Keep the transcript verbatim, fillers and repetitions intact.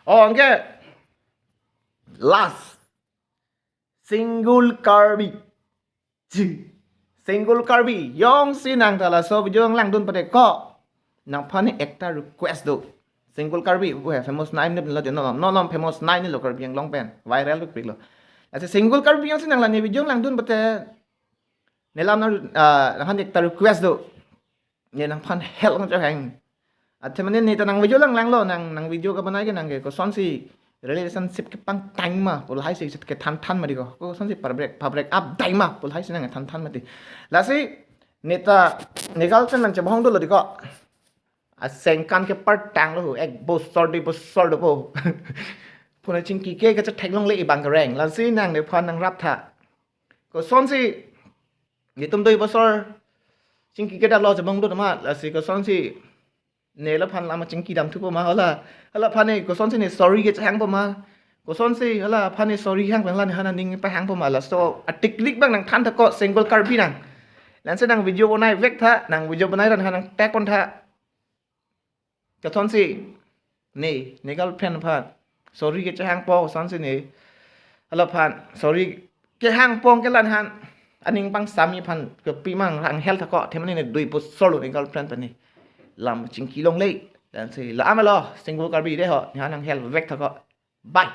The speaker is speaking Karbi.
Oh, anke last, single Karbi. Single Karbi jongsi nang ta laso video langdun pute ko, nangphan ekta request do. Single Karbi, we famous nine ni lo, no, no, no, famous nine ni lo Karbi Anglong pen. Viral lo, lo. Lasi single Karbi jongsi nang la ne video langdun pute, ne lam na, ah, nangphan ekta request do. Ne nangphan help nang chehang. Athe mane ne ta nang video langlang lo, nang, nang video kabanai ke nang ke kosonsi relationship kepangtang ma pu lahai si kethan than mati ko. Kosonsi pa-break, pa-break up dai ma pu lahai si nang than than mati. Lasi ne ta ne girlfriend nang chebohong dolo dei ko. Asengkan ke partang lo, ek bosor dui bosor dopo. Puna chingki ke kachethek longle ibang kereng. Lasi nang nephan nangrap tha. Kosonsi netum dui bosor chingki ke dak lo chebohong do ma, lasi kosonsi ne laphan lam chingki dam thupo ma, hala, halaphan ne kosonsi ne sorry kechehangpo ma, kosonsi halaphan ne sorry hang pen la ne han aning pahangpo ma, laso atiklik abang nang than tha ko single Karbi nang. Lasi nang video banai vek tha, nang video banai ra ne han nang tag pon tha. Kosonsi ne, ne girlfriend aphan sorry kechehangpo, kosonsi ne, halaphan sorry kehangpo ke la ne han aning pangsami aphan kepi mang nang help tha ko, athe mane ne dui bosor lo ne girlfriend pen ne lam chingki longle. Lasi la amelo single Karbi dei ho, ne han nang help vek tha ko. Bye.